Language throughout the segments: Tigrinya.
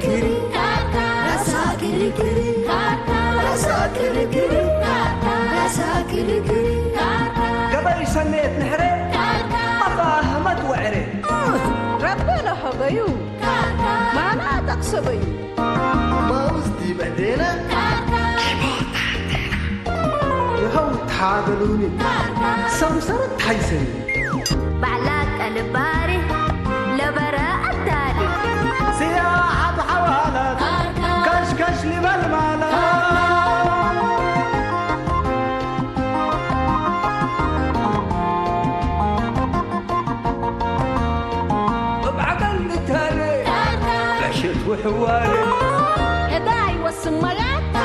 ክሪ፣ ራሳ ክሪ ክሪ፣ ራሳ ክሪ ክሪ፣ ራሳ ክሪ ክሪ፣ ገበይ ሰነየት ንሕረ፣ ኣባ ህመት ወዕረ። ረበ ለሀበዩ፣ ማና ጠቅሰበዩ። ማውዝ ዲበ ዴነ፣ ይኸው ታበሉኒ፣ ሰምሰረት ታይሰኒ። ባዕላ ቀልባሪ ለበረ ኣዳሊ። ስያ ኣብ ሓዋላት፣ ከሽከሽ ሊበል ማለት። እብ ዓቀል ንታነ፣ ዕሽት ውሕዋነ። እዳ ይወስን መጋት፣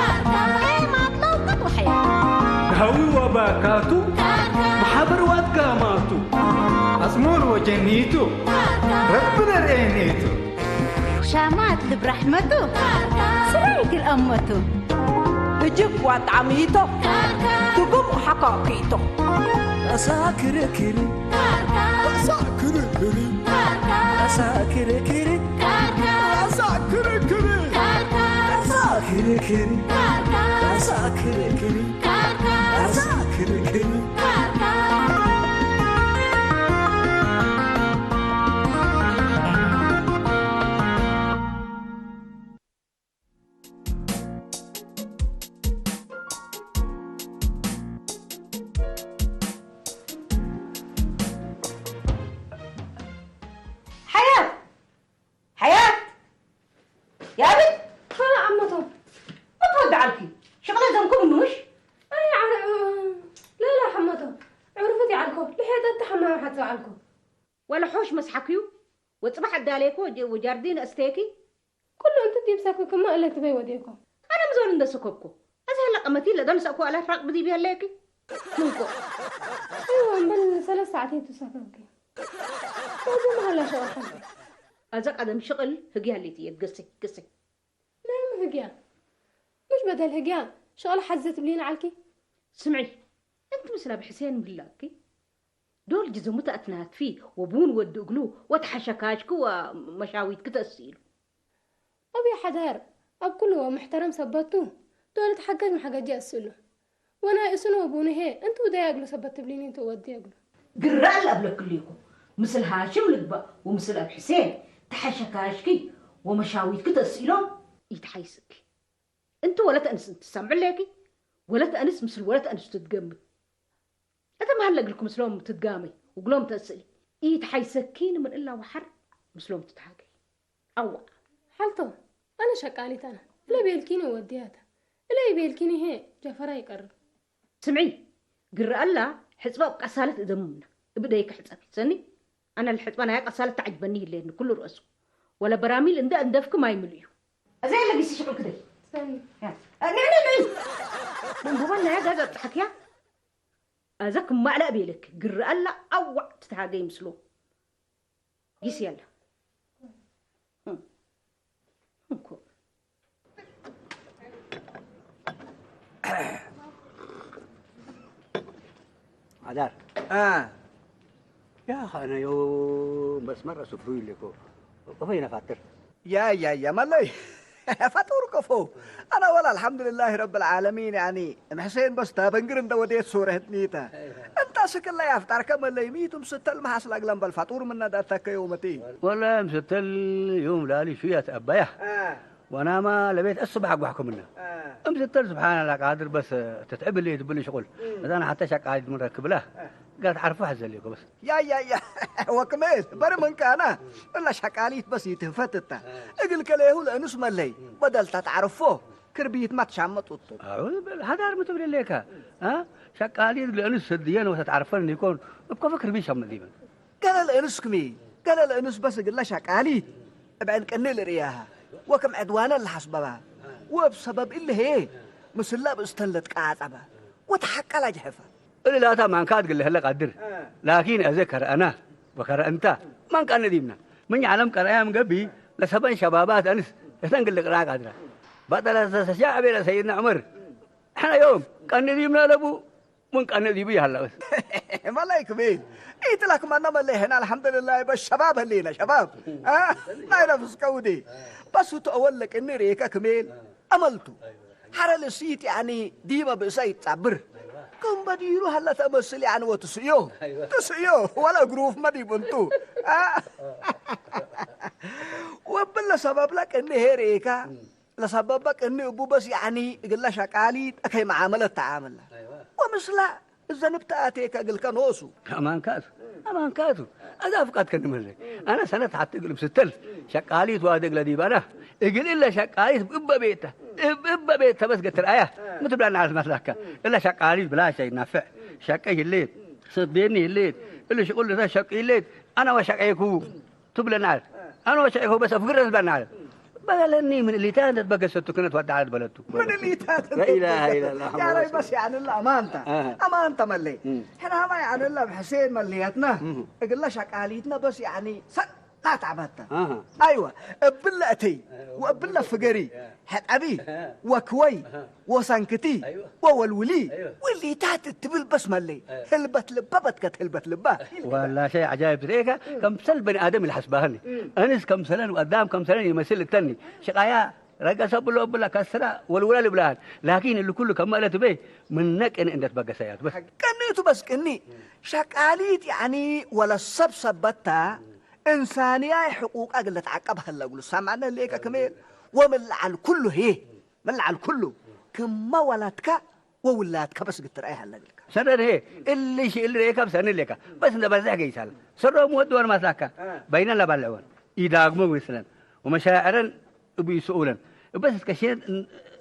ኤማት ለውቀት ወሐያ። ሃዊ ወባካቱ፣ ማሕበር ዋት ጋማቱ። ኣጽሙር ወጀኒቱ፣ ረቢ ነርኤኔቱ። ሻማት ልብ ራሕመቱ፣ ስራይ ግል ኣመቱ። እጅግ ዋጣሚቶ፣ ትጉም ሓካኪቶ። ራሳ ክርክሪ፣ ራሳ ክርክሪ፣ ራሳ ክርክሪ፣ ራሳ ክርክሪ፣ ራሳ ክርክሪ፣ ራሳ ክርክሪ፣ ራሳ ክርክሪ። ሓያት! ሓያት! ያብት! ኸ ኣመቶ! እትወድዓልኪ? ሽቕለ ዘምኩም ምሽ? ኣይ፣ ዓረ-፣ ለላ ሓመቶ። ዕርፍት ይዓልኮ። ልሕየጠት ተሓማም ሓቶ ዓልኮ። ወላ ሖሽ መስሓክዩ፣ ወጽባሕ ኣዳሌኮ፣ ጀ-፣ ወጃርዲን ኣስቴኪ። ኩሉ እንት ዲብ ሰክክማ እለ ትበይ ወዴኮ። ኣነ ምዞን እንደ ሰከብኮ። ኣዚ ሀላ ቀመቲ ለደን ሰእኮ ኣላ ፍራቅ ብዲብ ያለኪ። ምንኮ። እወ፣ እምበል ሰለስተ ሰዓት የቱ ሰከብኪ። ወዲ መሃላ ሸዋሓንቲ። ኣዛ ቀደም ሽቕል ህግያ ሌቲ የት ገሰይ፣ ገሰይ። ናይ ምን ህግያ? ምሽ በደል ህግያ፣ ሽቕል ሓዘ ትብሊን ዓልኪ? ስምዒ፣ እንቲ ምስላ ብሕሴን ምህላኪ? ዶል ጅዘሙት ኣትናትፊ ወቡን ወዲ እግሉ ወተሐሸካሽኩ ወመሻዊትክ ተእስኢሉ። ኣብ የሐደር፣ ኣብ ኩሉ ወምሕተረም ሰበቱ፣ ዶል ተሐገጅ መሐገጅ የእስሉ። ወናይ እስኑ ወቡንሄ፣ እንቱ ደያ እግሉ ሰበት ትብሊኒ እንቱ ወዲ እግሉ። ግራ ለኣብለክልይኩ፣ ምስል ሃሽም ልግባእ ወምስል ኣብ ሕሴን ተሐሸካሽኪ ወመሻዊትክ ተእስኢሎም። ኢትሓይስኪ። እንቱ ወለት ኣንስ እንትሰምዕ ለኪ፣ ወለት ኣንስ ምስል ወለት ኣንስ ትትገምት። እተ መሃለ እግልኩ ምስሎም ትትጋመይ፣ ውግሎም ተስእሊ። ኢትሓይሰኪ ንምልእላ ወሓር ምስሎም ትትሃገይ። ኣዋ። ሓልቶ፣ ኣነ ሸቃሊት ኣነ። እለ ቤልኪኒ ወድያታ። እለ ይቤልኪኒ ሄ፣ ጀፈራ ይቀርብ። ስምዒ፣ ግርኣላ ሕጽባ ኣብ ቀሳለት እደሙምና። እብደይ ክሕጸብ። ሰኒ፣ ኣነ ልሕጽባ ናያ ቀሳለት ተዓጅበኒ ይለየኒ፣ ኩሉ ርእሱ። ወለ በራሚል እንደ እንደፍክ ማይ ምልኡ። እዘ የለ ጊሲ ሽቅል ክደይ። ሰኒ። ያ። እ፣ ንዕኒ፣ ንዕኒ። መንቡባ ናያ ጋዛ ኣብጽሓክያ? ኣዛ ክማዕላ ቤለክ፣ ግርኣላ ኣዋዕ ትትሃገይ ምስሎ። ጊስ የለ። እም። እንኮ። ሓዳር። እ። ያ ኸነዮ መስመር ስፍሩ ኢለኮ። ቆፈ ይነፋትር። ያ፣ ያ፣ ያ፣ መለይ። ፈጡር ከፎ። ኣና ወላ ኣልሓምዱሊላሂ ረብል ዓለሚን፣ ያኒ፣ እም ሕሴን በስ ታበንግር እንደ ወዴት ሶረህት ኒታ። እንታ ስክላ ያፍጣር ከመለይ ሚቱም ስተል መሓስ ላግላም በል ፈጡር ምና ዳታ ከዮመቲ። ወላ እም ስተል ዮም ላሊ ሹያት ኣባያ። አ። ወናማ ለቤት እሱ ባሕጓሕኩምና። አ። እም ስተል ስብሓን ኣላ ቃድር በስ ተትዕብል እየ ትብል ሽቁል። እም። እዛ ንሓታ ሻቃሊት ምረክብላ። አ። ጋር ትዓርፎ ሓዘል እኮ በስ። ያ፣ ያ፣ ያ። ወክሜስ፣ በሪ መንካና። እላ ሻቃሊት በስ ይትህፈት እታ። እግል ከሌሁ ለእኑስ መለይ። በደልታ ተዓርፎ። ክርቢት ማ ትሻመጡቱ። ኣዑ፣ በል፣ ሃዳር ምትብለለካ። አ? ሻቃሊት ለእኑስ ሰድየን ወተትዓርፈን ይኮን። እኮ ፈክር ቢሻ መዲበን። ገለ ለእኑስ ክሚ። ገለ ለእኑስ በስ እግላ ሻቃሊት። እብዕን ቅኒ ልርእያሃ። ወክም ዕድዋነ ለሓስበባ። ወብ ሰበብ እልሄ። ምስላ ብእስተን ለትቃጸባ። ወተሓቀላ ጀሐፋ። እሊ ላታ ማንካት ግለ ህለ ቃድር። እ። ላኪን አዘ ከረአና ወከረአንታ ማን ቃነ ዲብና። ምን ዓለም ቀረያ ምገቢ ለሰበን ሸባባት አንስ እተን ግለ ቅራ ቃድራ። ባጠላ ተሰሻ አቤላ ሰይድና ዑመር። ሕና ዮም ቀኒ ዲብና ለቡ ምን ቀንእ ዲቡ ይሃላ በስ። መለይ ክሜል ኢትላክ መና መለይ ሕና ኣልሓምዱልላህ በስ ሸባብ ህሊና ሸባብ ናይ ነፍስ ቀውዲ በሱ ተወለቅኒ ሬከ ክሜል ኣመልቱ ሓረ ልስይት ያኒ ዲመ ብእሳ ይጻብር ከም በዲሩ ሃላ ተመስል ያኒ ወትስዮ ትስዮ ወላ ግሩፍ መዲቡ እንቱ ወብለ ሰበብ ለቅኒ ሄሬካ ለሰበበ ቅኒ እቡ በስ ያኒ እግላ ሸቃሊት ከይ መዓመለት ተዓመላ ወምስላ እዘንብ ተኣቴከ እግልከ ኖሱ። ኣማንካቱ ኣማንካቱ ኣዛ ፍቃድ ከንመለ ኣነ ሰነት ሓቲ እግል ምስተል ሸቃሊት ዋደ እግለ ዲባና እግል እለ ሸቃሊት እበ ቤተ እበ ቤተ በስ ገትር ኣያ ምትብላና ዓለት መስላካ እለ ሸቃሊት ብላሻ ይናፍዕ ሸቀ ይሌት ሰዴኒ ይሌት እለ ሽቁል ሸቅ ይሌት ኣነ ወሸቀይኩ ትብለና ዓለት ኣነ ወሸቀይኩ በስ ኣፍግረ ትብለና ዓለት በለኒ ምን እሊታ እንደ በገሰቱ ክነት ወዳዓለት በለቱ ምን እሊታ ያላይ በስ ያንላ ኣማንታ ኣማንታ መለይ ሕናማ ያንላ ብሕሴን መለየትና እግላ ሸቃሊትና በስ ያኒ ሰ ናት ዓባታ ኣይዋ እብለ እተይ ወእብለ ፍገሪ ሕጠቢ ወክወይ ወሳንክቲ ወወልውሊ ውሊታት እትብል በስ መለይ ህልበት ልባ በትከት ህልበት ልባ ዋላ ሸይ ዓጃይብ ትርእየካ ከምሰል በኒ ኣደም ኢልሓስባህኒ ኣንስ ከምሰለን ኣዳም ከምሰለን ይመስል እተኒ ሽቃያ ረገሰ ብሎ ብላ ከስራ ወልውላ ልብላሃል ላኪን እልኩሉ ከመእለት ቤ ምነቅን እንደት በገሰያት በስ ቀኒቱ በስ ቅኒ ሸቃሊት ያኒ ወለ ሰብ ሰበታ እንሳንያይ ሕቁቃ ግለ ተዓቀብ ሀለጉሉ ሳማነ ሌከ ክሜል ወምልዓል ኩሉ ሄ ምልዓል ኩሉ ክማ ወላትካ ወውላትካ በስ ግትር ኣይ ሀለግልካ ሰረር ሄ እልሽ እልሬካ ብሰኒ ሌካ በስ እንደ በዛሕ ገይሳል ሰሮም ወድወር ማስላካ በይነን ለባልዕወን ኢዳግሞ ይስለን ወመሻዕረን እቡ ይስኡለን እበስ እስከ ሼን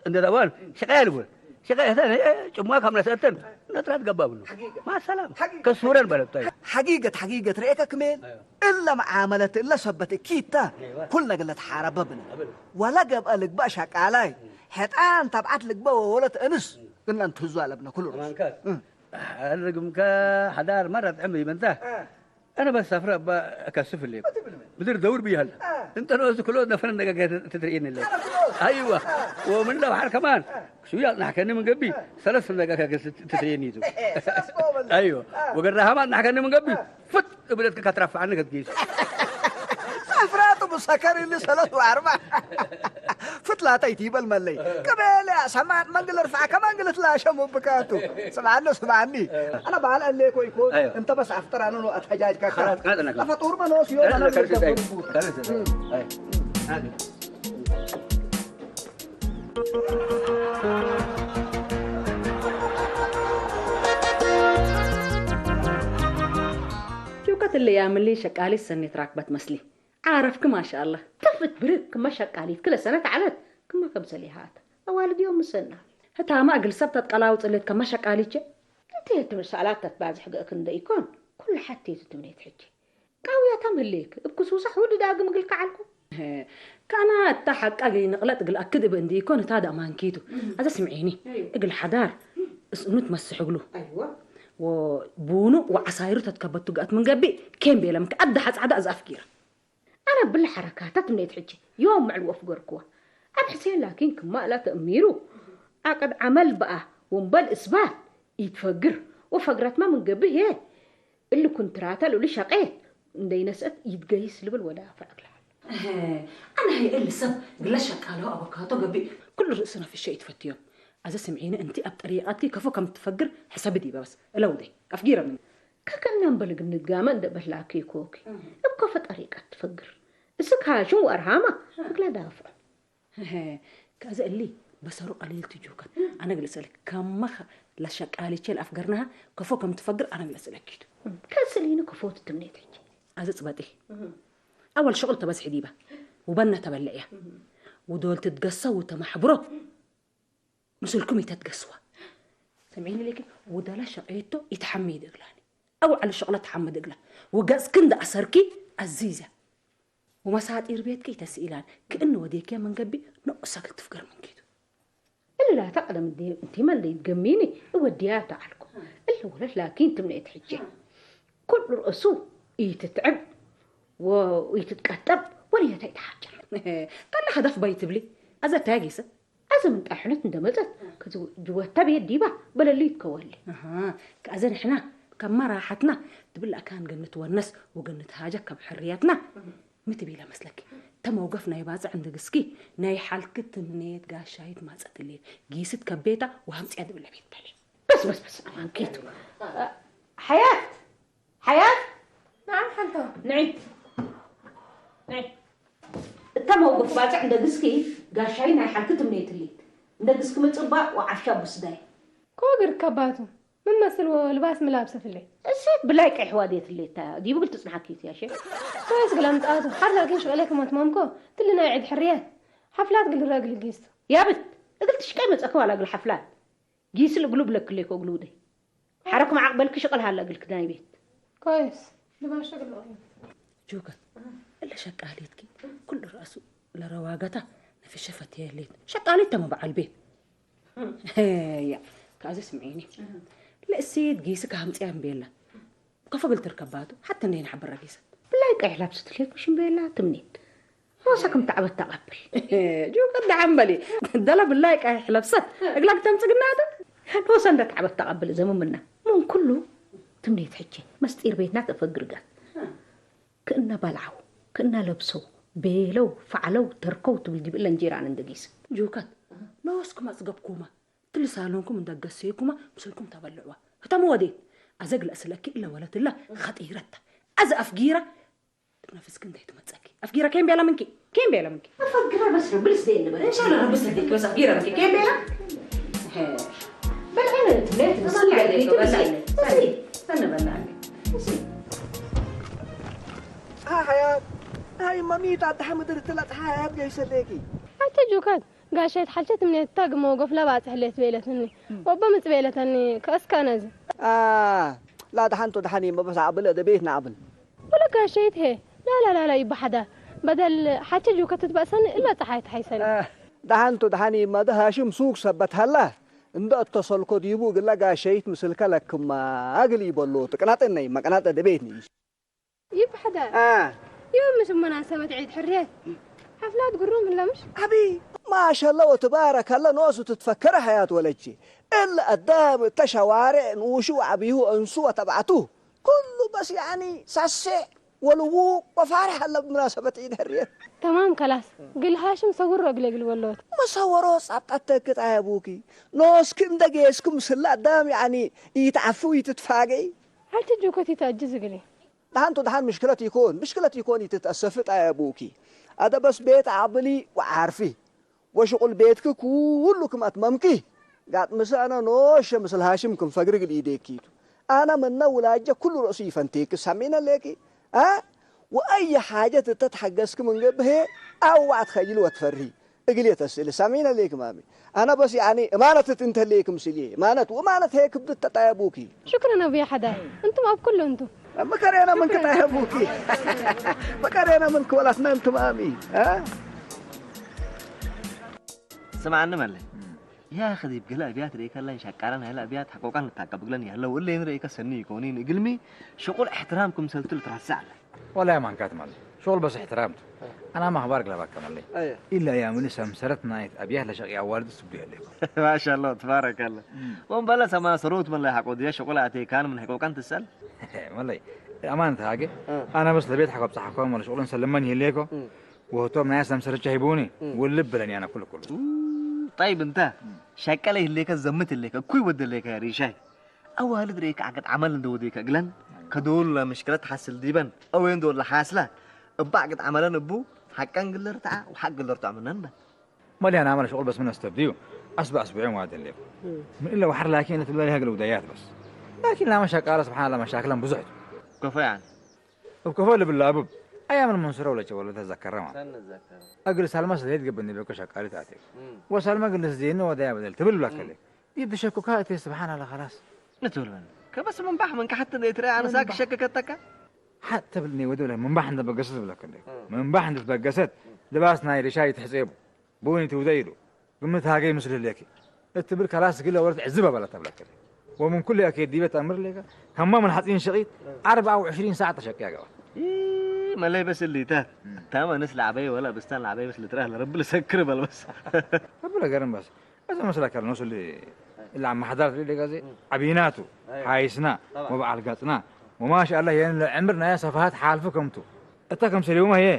እንደዳዋን ሸቀያ ልቡን ሸቀያ እተን ጭሟ ካብ ነሰእተን ነጥራት ገባ ብሉ ማሰላም ከሱረን በለብታይ ሓጊገት ሓጊገት ርኤከ ክሜን እለ መዓመለት እለ ሰበት እኪታ ኩል ነገለ ተሓረበ ብነ ወላ ገብአ ልግባእ ሻቃላይ ሕጣን ተብዓት ልግበእ ወወለት እንስ ግና እንትህዙ ኣለብነ ኩሉ ርግምካ ሓዳር መረት ዕምር ይበንታ أنا بس أفرق أكسف اللي بدر دور بيها أنت لو كل نفر نقا تتريني اللي أيوة ومن لو حال كمان شو يا نحكي من قبي ثلاث نقا تتريني تو أيوة وقال لها ما نحكي من قبي فت بدت كترفع عنك تقيس أفراد مسكر اللي ثلاث وأربع ፍትላተይ ትይበል መለይ ቅቤለ ሰማን መንግል ርፍዓካ መንግል ትላሸሙ ብካቱ ስምዓኒ ስምዓኒ ኣነ በዓል ኣሌኮ ይኮን እንተ በስ ኣፍጥር ኣነ ነው ኣትሐጃጅካካ ፈጡር መኖስ ዮ ኣነ ጭውቀት እለያ ምሊ ሸቃሊት ሰኔት ራክበት መስሊ ዓረፍኪ ማሻኣላህ። ተፍት ብርክ ክመ ሸቃሊት ክለ ሰነት ዓለት ክመ ከምሰል ይሃት ኣዋልድ ዮም ምሰና። ህታማ እግል ሰብ ተትቀላውጽ እልት ከመ ሸቃሊቼ። እንቲ ትብል ሰኣላት ተትባዝሕ ገእክ እንደ ኢኮን ኩሉ ሓቴቱ ትምኔት ሕጂ። ቃውያታ ምህሌክ እብ ክሱሰ ሕውዲ ዳግም እግል ከዓልኩ። ከኣና እታ ሓቃ ገይ ንቕለጥ እግል ኣክድ እብ እንዲ ኢኮን ህታ ዳእ ማንኪቱ። ኣዘ ስምዒኒ እግል ሓዳር እስእኑ ትመስሕ እግሉ። ወቡኑ ወዓሳይሩ ተትከበቱ ገእት ምን ገቢእ ኬን ቤለምክ ኣዳ ሓጻዕዳ እዝ ኣፍጊራ። ኣነ ብለ ሓረካታት እምነት ሕጂ ዮም ምዕል ወፍገርክዋ ኣብ ሕሴን ላኪን ክማእላ ተእሚሩ ኣቅድ ዓመል በኣ ወንበል እስባል ኢትፈግር ወፈግረትማ ምን ገብእ ህየ እሊ ኩንትራታ ልኡሊ ሸቄት እንደይነስአት ኢትገይስ ልብል ወዳፍዕ እግልሃል። ኣነ ሀይ እሊ ሰብ ግለ ሸቃሎ ኣበካቶ ገብእ ኩሉ ርእሱ ነፍሸ ኢትፈትዮም ኣዘ ስምዒኒ እንቲ ኣብ ጠሪቃትኪ ከፎ ከም ትፈግር ሕሰቢ ዲበ በስ እለውደይ ኣፍጊረ ምን ከከና እምበል እግል ንድጋመ እንደ በላኪ ኮኪ እብ ከፎ ጠሪቀት ትፈግር። እስክ ሃሽም ወአርሃማ እግለ ዳፍዑ። ከዚ እሊ በሰሩ ቀሊል ትጁከት። አነ እግል እስእለክ ከመ ለሸቃሊቼ ለአፍገርናሃ ከፎ ከም ትፈግር አነ እግል እስእለኪ ቱ። ከዚ እሊኒ ከፎ ትትምኔት ሕጂ። አዚ ጽበጢ። አወል ሽቁል ተበዝሒ ዲበ ውበነ ተበልዕያ። ውዶል ትትገሰው ተማሕብሮ። ምስልኩም ኢተትገስዋ። ሰምዒኒ ሌኪ ውደላ ሸቄቶ ኢትሓምድ እግላኒ። አው ዐለ ሸቅለ ተሓምድ እግላ። ወገጽኪ እንደ አሰርኪ አዚዘ። ወመሳጢር ቤትኪ ኢተስኢላን። ክእኒ ወዴኪያ መንገቢ ነቁሳ ክትፍገር መንኪቱ። እላታ ቀደም እንቲመ ለይትገሚኒ እወድያ ተዓልኩ። እለ ወለት ላኪን ትምኔት ሕጂ። ኩሉ ርእሱ ኢትትዕብ ወኢትትቀጠብ ወንየተ ኢትሓጀር። ከላ ሀደፍ ባይ ትብሊ። አዘ ታጊሰ። ኣዘ ምንጣይ ሕነት እንደመጸት፣ ከዚ ጅወታ ቤት ዲባ በለልይ ትከወሊ። ኣሃ፣ ከኣዘ ንሕና ካብ መራሓትና ትብላካን ገነት ወነስ ወገነት ሃጃ ካብ ሕርያትና ምትቢላ መስለኪ። ተመውገፍ ናይ ባጽዕ እንደግስኪ ናይ ሓልክ ትምኔት ጋሻይት ማጸትልየ። ጊስት ከቤታ ወሃምጽያ ድብለ ቤት በለ። በስ፣ በስ፣ በስ፣ ኣማንኪቱ። ሓያት፣ ሓያት። ናዓም ሓንቶ። ንዒ። ንዒ። እታ መውገፍ ባጽዕ እንደግስኪ ጋሻይ ናይ ሓልክ ትምኔትልይ። እንደግስኪ ምጽባቕ ወዓሻ ብስዳይ። ኮግር ከባቱ። ምን መስል ወልባስ ምላብሰ ፍሌ። እሰት ብላይ ቀይሕ ዋዴትሌታ። ዲቡ ግል ትጽናሓኪ ያሸ። ኮስ ግላ ምጻቱ። ሓላ ግን ሽቀለ ከመት ማምኮ። ትልና ይዕድ ሕርያት። ሓፍላት ግል ረግል ጊስቱ። ያብት። እግል ትሽቀይ መጸከ ዋላ ግል ሓፍላት። ጊስል እግሉ ብለክሌኮ እግሉ ውደይ። ሓረኩም ዓቕበልኪ ሽቕል ሃላ እግልኪ ናይ ቤት። ኮይስ። ልባሽ እግል ጆከት፣ እለ ሸቃሊትኪ ኩሉ ራሱ ለረዋገታ ነፍሸ ፈትየሌት። ሸቃሊት ተመ በዓል ቤት። ያ፣ ካዚ ስምዒኒ። ለእሴት ጊስካ ሃምጽያ እምቤላ። ከፈግል ትርከባቱ፣ ሓቲ እንዴ ንሓብራ ጊሰት። ብላይ ቀይሕ ላብስት ሌኩ ሽምቤላ ትምኒት። ኖሳ ከም ተዓበት ተቐብል። ጆከት ደሓን በሊ። ደላ ብላይ ቀይሕ ለብሰት እግላ ክተምጽግናታ። ኖሳ እንደ ተዓበት ተቐብል ዘምምና። ምን ኩሉ ትምኒት ሕጂ መስጢር ቤትና ተፈግርጋት። ክእነ በልዓው፣ ክእነ ለብሰው፣ ቤለው፣ ፈዕለው፣ ተርከው ትብል ዲብለ እንጀራን እንደጊስ። ጆከት፣ ኖስኩም ኣጽገብኩማ፣ ትልሳሎንኩም እንደገሰይኩማ፣ ምስልኩም ተበልዕዋ። ህተሙ ወዴት? ኣዘግለ ስለኪ እለ ወለትላ ኸጢረታ። ኣዘ ኣፍጊራ፣ ነፍስኪ እንታይ ትመጸኪ? ኣፍጊራ ኬም ቤላ ምንኪ? ኬም ቤላ ምንኪ? ኣፈግራ በስ ብልስ ደይ ንበል። እንሻላ ረብስ ለኪ በስ ኣፍጊራ ምንኪ? ኬም ቤላ? በልዕነ ትብለይ ትመስል በልዕነ በልዕነ። ሰኒ በልዕነ። ሓያት፣ ኣይ ማሚት ኣድሓ ምድር ትላጥ ሓያት ገይሰለኪ። ኣተ ጆካት፣ ጋሸት ሓልቸት እምኔት ታግሞ ጎፍላ ባጽሕ ሌት ቤለትኒ። ወቦ ምጽ ቤለተኒ፣ ከእስካ ነዚ። ኣ፣ ላ ደሓንቶ ደሓን እየ፣ መበስ ዓብል፣ እደ ቤት ንዓብል። ወለ ጋሸት ሄ፣ ላላላላ ይበሓዳ። በደል ሓቸ ጆከት ትትባእሰኒ፣ እላ ጸሓይ ተሓይሰኒ። ኣ፣ ደሓንቶ ደሓን እየ፣ መደ ሃሽም ሱቅ ሰበት ሃላ። እንደ እተሰልኮ ዲቡ ግላ ጋሸይት ምስልከ ለክማ እግል ይበሎ፣ ጥቅናጠ ነይ፣ መቅናጠ ደቤት ነይ። ይብሕደ። አ። ይኸው ምሽ መናሰበት ዒድ ሕርየት። ሓፍላት ግሩም ህላ ምሽ? ዓቢ ማሻላ ወትባረከላ ኖሱ ትትፈከረ ሓያት ወለቼ። እለ ኣዳም እተ ሸዋርዕ ንኡሹ ወዓብዩ እንሱ ወተባዕቱ። ኩሉ በስ ያኒ ሳሴ ወልዉ ወፋርሕ ኣለ ብመናሰበት ዒድ ሕርየት። ተማም ከላስ። ግል ሃሽም ሰውሮ እግለ ግል በሎት። መሰወሮ ጻብጣት ተክት ኣያቡኪ። ኖስኪ እንደ ጌስኩም ስለ ኣዳም ያኒ ይትዓፉ ይትትፋገይ። ሓንቲ ጁኮት ይተእጅዝ እግሊ። ደሓንቱ ደሓን ምሽክለት ይኮን፣ ምሽክለት ይኮን ይትትኣሰፍጥ ኣየ ኣቡኪ። ኣደ በስ ቤት ዓብሊ ወዓርፊ። ወሽቁል ቤትኪ ኩሉ ክም ኣትመምኪ። ጋጥ ምስ ኣነ ኖሸ ምስል ሃሽም ክም ፈግሪ ግል ኢዴኪቱ። ኣነ ምነ ውላጀ ኩሉ ርእሱ ይፈንቴኪ፣ ሰሚነ ሌኪ። አ? ወአየ ሓጀት እተትሓገዝኪ ምን ገብሄ፣ ኣዋዕ ትኸይል ወትፈርሂ። እግል የተስእል ሳሚነ ሌክ ማሚ። ኣነ በስ ያኒ እማነት እንተሌክ ምስል እየ። እማነት ወእማነት ሄ ክብድ ተጣየቡኪ። ሽክረን ኣቡየ ሓዳር። እንቱም ኣብ ኩሉ እንቱ። መከሬና ምን ክጣየቡኪ። መከሬና ምን ክወላስና እንቱም ኣሚ። አ? ስምዓኒ መለ። ያ ኸዚ ብገለ ኣብያት ርእይከላን ሻቃራን ሃይለ ኣብያት ሓቆቃን ልታቀብግለን ያለው እለ ንርእይከ ሰኒ ይኮኒ ንግልሚ ሽቁል እሕትራም ክምሰልቱ ልትራስዕ ኣለ። ወላ ማንካት ማለት ሾል በስ እሕትራምቱ። ኣና ማኽባር ግላባካ መለይ። ኣየ። ኢላ ያምኒ ሰምሰረት ናይት ኣብያት ለሸቂ ኣዋልድ ስብዱ ያለይኮ። ማሻላ ተባረከላ። ወንበለ ሰማ ሰሮት መለይ ሓቆ ድያ ሸቁል ኣቴ ካን ምን ሕቆቃን ትሰል። መለይ ኣማን ተሃገ። እ። ኣና በስ ለቤት ሓቆብ ጻሓኮ መለ ሸቁልን ሰለመን ይሌኮ። እ። ወህቶም ናይ ሰምሰረት ቻሂቡኒ። እ። ውልብ ብለን ያና ኩሉ ኩሉ። ኡ፣ ጠይብ እንተ ሸቀለ ይሌከ ዘምት ይሌከ ኩይ ወደሌከ ሪሻይ። ኣዋልድ ርእይካ ዓገት ዓመል እንደ ወዲከ እግለን ከዶላ ምሽክለት ሓስል ዲበን ኣወይ እንደ ወላ ሓስላ እባ ዓገት ዓመለን እቡ ሓቀን ግለርታ ወሓቅ ግለርታ ምነን በል። መሊያ ናመለ ሽቁል በስ ምን ኣስተብድዩ ኣስበ ኣስብዑ ማለት እንዴ። ምን ኢለ ወሓር ላኪን ትብለ ሊሃ ግለ ውዳያት በስ። ላኪን ላመ ሸቃለ ስብሓን ኣላ መሻክለን ብዙሕ። ከፎ ያን። እብ ከፎ ልብላ እብብ ኣያምን መንሱረ ወለቸ ወለ ተዘከረ ማለት። ሰን ዘከረ። እግል ሳልማ ስለየት ገብን ንቤኮ ሸቃሊት ኣቴ። ወሳልማ ግል ስዜኒ ወዳያ በደል ትብል ብላከለ። ይብሸኩካ እቴ ስብሓን ኣላ ኸላስ። ንትብል በል። ከበስ ምንባሕ ምን ካሕት ንእትረ ኣነሳ ምንባሕ። ክሸክከተካ? ሓት ተብል ኔ ወደ ብለ ምንባሕ እንደ በገሰ ዝብለከ እንደ። እ። ምንባሕ እንደ ትበገሰት ልባስ ናይ ርሻ ይትሕጼቡ። ብውን ይትውደ ኢሉ። ግምት ሃገይ ምስል ህልየኪ። እትብል ከላስ ግለ ወረት ዕዝበ በላ ተብለከ። ወምን ኩሉ ያኬ ዲበት ኣምር ሌከ። ከማ ምን ሓጺን ሸቂት እ። ኣርብዓ ወዕሽሪን ሰዓት ተሸቅያ ገባ። እ። መለይ በስ እሊ ተ ታማ ንስ ለዓበይ ወላ ብስታን ለዓበይ በስ ልትራህ ለረቢ ልሰክር በል በስ። ረቢ ለገርም በስ እዛ መስላካ ንስ እሊ እላ ማሕዳር ትልለ ጋዜ ዓብይናቱ ሓይስና ወበዓል ጋጽና ወማሻ ኣላ የን ለዕምር ናያ ሰፋሃት ሓልፍ ከምቱ እታ ከም ሰሊውማ የ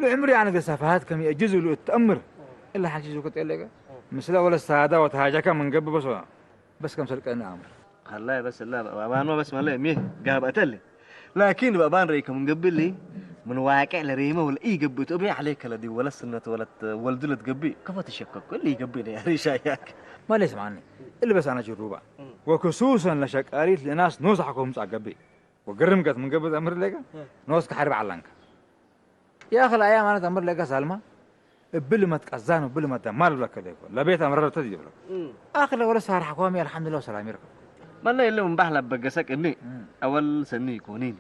ለዕምር ያነ ሰፋሃት ከም የእጅዝ ሉ እትአምር እላ ሓልቺ ዝኩ ጠለገ ምስለ ወለ ሳዳ ወተሃጃካ መንገብ በሶ በስ ከም ሰልቀና ኣምር ሃላይ በስ ላ ባባኖ በስ መለ ሚ ጋብ ኣተሊ ላኪን ባባን ረይ ከም እንገብሊ ምን ዋቀዕ ለሬመ ወለ ኢገብእ ትእብሪ ዓለይ ከለዲ ወለ ስነት ወለ ወልድ ለትገብእ ከፈ ተሸከኩ እሊ ይገብእ ነ ሪሻያክ ማለ ስማኒ እሊ በስ ኣና ጅሩባ ወክሱሰን ለሸቃሪት ለናስ ኖስ ሓኮም ጻገብእ ወግርም ገት ምን ገብእ ኣምር ለጋ ኖስ ከሐርብ ዓላንካ يا أخي الأيام أنا تمر لك سالمة እብል መትቀዛን እብል መደማር ብለከ ደይኮ ለቤት ኣምረረተ ይብለክ ኣክለ ወለ ሳርሕ ኮሚ ኣልሓምዱሊላህ ሰላም ይርከብ መለ የለ ምባህ ለበገሰ ቅኒ ኣወል ሰኒ ይኮኒን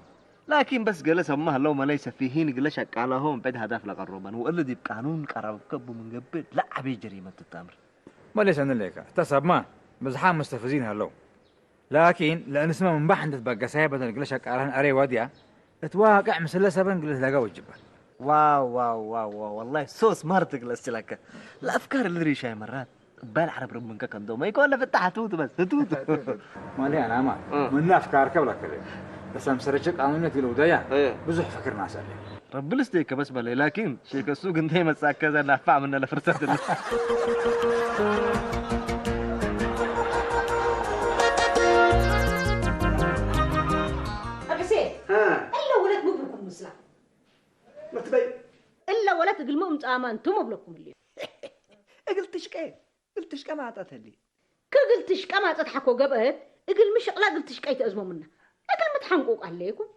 ላኪን በስ ገለ ሰማ ለው መለይ ሰፊሂን ግለ ሸቃላሆም ዕድ ሃዳፍ ለቀሮበን ወእለ ዲብ ቃኑን ቀረብከ ቡ ምንገብእ ለዓቢ ጀሪመት ትታምር መለይ ሰኒ ለይከ እተ ሰብማ ብዝሓ መስተፍዚን ሀለው ላኪን ለእንስመ ምንባሕ እንተ ትበገሳየ በተን ግለ ሸቃላህን ኣሬ ወድያ እት ዋቅዕ ምስለ ሰበን ግለ ትለጋ ወጅባ። ዋው ዋው ዋው ዋው والله so smart ግለ እስችላከ ለአፍካር ልድሪ ሻይ መራት እባል ዓረብ ርብ ምንከ ከምዶ መይኮ ለፍታሕ ትውት በስ ትውት ማሊ ኣናማ ምና ኣፍካርከ ብላከለ በሰም ሰረቸ ቃኑነት ግለ ውዳያ ብዙሕ ፍክር ናሰለ ረብልስ ደይከ በስ በለይ ላኪን ሼከ ሱግ እንተ ይመጻከ ዘናፋዕ ምነ ለፍርሰት ሕሴን እለ ወለት ምብርኩም ምስላ መትበይ እለ ወለት እግል ምእምጻማ እንቱም እብለኩም እልዩ እግል ትሽቀ እግል ትሽቀ ማጣተሊ ክግል ትሽቀ ማጸት ሓኮ ገብአት እግል ምሽቕላ እግል ትሽቀ ይተእዝሞ ምና እግል ምትሓንቁቅ ኣለይኩም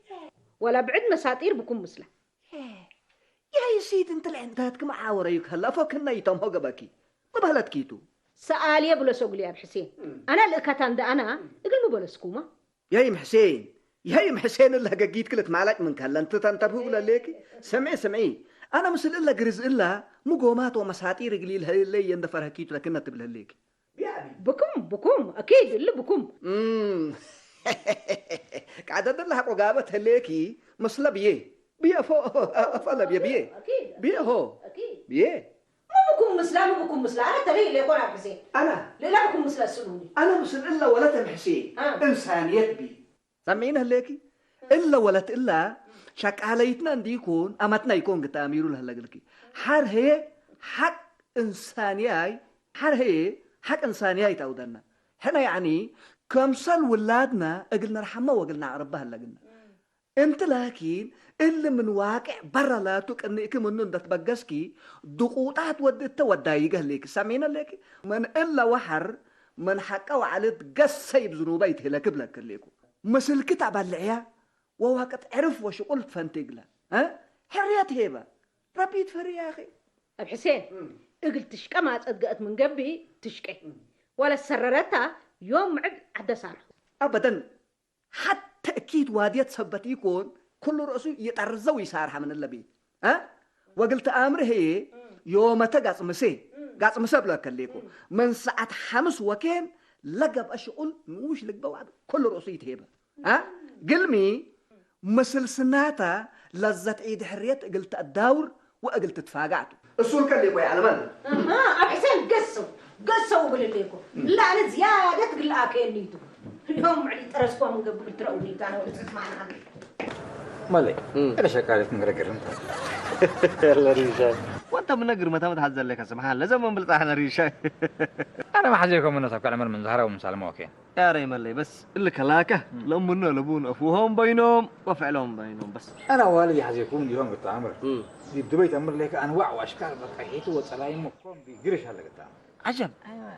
ወላ ብዕድ መሳጢር ብኩም ምስላ ያይ ሲት እንት ልዕንታት ክም ዓወረዩ ከላ ፎክና ይቶም ሆገበኪ ምበህለት ኪቱ ሰኣልየ ብለሶ ግልያብ ሕሴን ኣና ልእካታ እንደ ኣና እግል ምበለስኩማ ያይም ሕሴን ያይም ሕሴን እላ ገጊት ክልት ማላጭ ምን ከላ እንት ተንተብሁ ብለሌኪ ስምዒ ስምዒ ኣና ምስል እላ ግርዝ እላ ምጎማት ወመሳጢር እግሊ ልህለየ እንደ ፈርሀኪቱ ለክነ ትብለሌኪ ብኩም ብኩም ኣኪድ እሊ ብኩም ቃደደላ ሐቆ ጋበት ህሌኪ መስለ ብዬ ብዬ ፎ ፈለ ብዬ ብዬ ብዬ ሆ ብዬ ምብኩም ምስላ ምብኩም ምስላ ኣነ ተለይ ሌኮን ኣብ ሕሴ ኣና ልእላ ብኩም ምስላ ስሉኒ ኣነ ምስል እለ ወለተን ሕሴ እንሳንየት ብዬ ሰሚዕኒ ህሌኪ እለ ወለት እላ ሸቃለይትና እንዲኮን ኣመትና ይኮን ግታ ኣሚሩ ለህለግልኪ ሓር ሀየ ሓቅ እንሳንያይ ሓር ሀየ ሓቅ እንሳንያይ ታውደና ሕነ ያዕኒ ከምሰል ውላድና እግል ነርሓማ ወእግል ናዕርባ ህለግና እንቲ ላኪን እሊ ምን ዋቅዕ በረ ላቱ ቅንእኪ ምኑ እንደትበገስኪ ድቁጣት ወዲ እተ ወዳይገ ህሌኪ ሰሚዕነ ህሌኪ ምን እለ ወሐር ምን ሐቀ ወዓልት ገሰይ ብዝኑበ ይትህለኪ ብለኪ ህሌኩ ምስልኪ ተበልዕያ ወዋቅት ዕርፍ ወሽቁል ትፈንትግለ ሕርየት ሄበ ረቢ ይትፈሪ ያኺ ኣብ ሕሴን እግል ትሽቀ ማጸት ገአት ምን ገብእ ትሽቀ ወለ ሰረረታ ዮም ምዕድ ዓደ ሳርሑ ኣበደን ሓተ እኪት ዋድየት ሰበት ኢኮን ኩሉ ርእሱ ይጠርዘው ይሳርሐ ምን ለቤት ወግል ተኣምር ህዬ ዮመተ ጋጽምሴ ጋጽምሰ ብለከሌኮ ምን ሰዓት ሓምስ ወኬን ለገብአ ሽቁል ንኡሽ ልግበ ዋዕዶ ኩሉ ርእሱ ይትሄበ ግልሚ ምስል ስናታ ለዘት ዒድ ሕርየት እግል ተአዳውር ወእግል ትትፋጋዕ ቱ። እሱል ከሊቆ ይዓለመን። ኣብ ሕሴን ገሰው ገሰው እብል እሌኮ ላነ ዝያደት ግልኣከ የኒቱ ዮም ምዕሊ ጥረስኳ ምንገብር ትረኡኒ ታነ ወልጽት ማዕና መለይ እረ ሸቃሪት ምንግረ ገርም ለሪሻይ ወንተ ምነግር መታ መትሓዝ ዘለካ ስምሓን ለዘመን ብልጻሕነ ሪሻይ ኣነ ማሕዘ ኮመነት ኣብ ከዕመር ምን ዛህራ ወምሳልማ ወኬን ያረይ መለይ በስ እሊ ከላከ ለእምኖ ለቡን አፉሆም በይኖም ወፍዕሎም በይኖም በስ። أنا والدي حزيكون اليوم قلت عمر دي بدبي تأمر لك أنواع وأشكال بقى حيته وصلايم وكون بيقرش هلا قلت عمر. عجب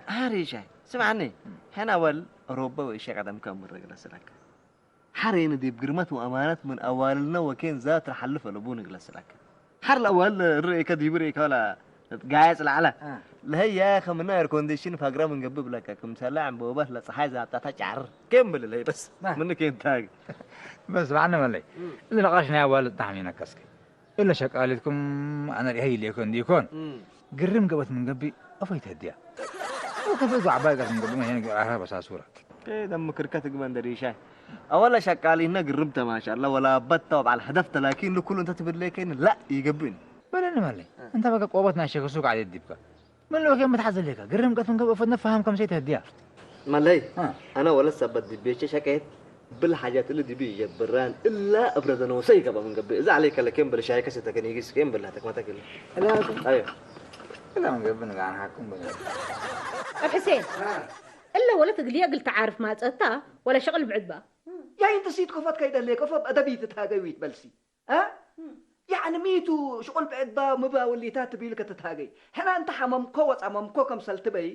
هاري شاي سمعني هنا ول روبا وإشي قدم كم مرة قلت لك حرين دي بقرمة وأمانة من أوالنا وكين ذات رحلف لبون قلت لك ሓር ለአዋል ርእከ ዲቡ ርእከ ወላ ጋየጽ ለዓላ ለሀያ ከምና ኤር ኮንዲሽን ፋግራ ምን ገብእ ብለካ ክምሰላ ዕንበባህ ለፀሓይ ዛብጣታ ጫር ኬም ብልለይ በስ ምን ኬንታግ በስ ባዕነ መለይ እሊ ነቃሽ ናይ ኣዋል ጣዕም ይነከስክ እለ ሸቃሊትኩም ኣነ ሪሀ ይልየኮ እንዲኮን ግርም ገበት ምን ገብእ ኣፈይት ህድያ ከፍእቱ ዓባይ ጋር ምን ገብእ መሄን ግዕራራ በሳሱራ ደም ክርከት ግበ እንደሪሻይ ኣወላ ሸቃሊነ ግርምተ ማሻላ ወላ በታ በዓል ሀደፍተ ላኪን ልኩሉ እንተ ትብለይ ከይን ላ ይገብእን። በለኒ ማለይ እንተ በቃ ቆቦት ናይ ሸገሱ ቃል የዲብካ መለወከ መትሓዘ ለካ ግርም ቀትም ከብ እፈትነ ፈሃም ከም ሰይት ህዲያ ማለይ ኣነ ወለ ሰበት ድቤቸ ሸቀየት ብል ሓጃት እሊ ድቢ ይጀብራን እላ እብረዘነ ወሰ ይገባ ምን ገብእ እዛ ዓለይ ከለከም በለ ሻይ ከሰተከን ይግስ ከም በላ ተክማተክል لا ኣዮ لا من قبل نقعد نحكم بلا ኣብ ሕሴን እለ ወለት እግልየ እግል ተዓርፍ ማፀታ ወላ ሸቕል ብዕድባ ያይ እንተ ሲት ኮፈት ከይደለ ኮፈ በደቢት ታገዊት በልሲ እ ያዕኒ ሚቱ ሽቁል ብዕድባ ምባ ወሊታት ትቢል ከተታገይ ሕና እንተ ሓመምኮ ወፃመምኮ ከም ሰልትበይ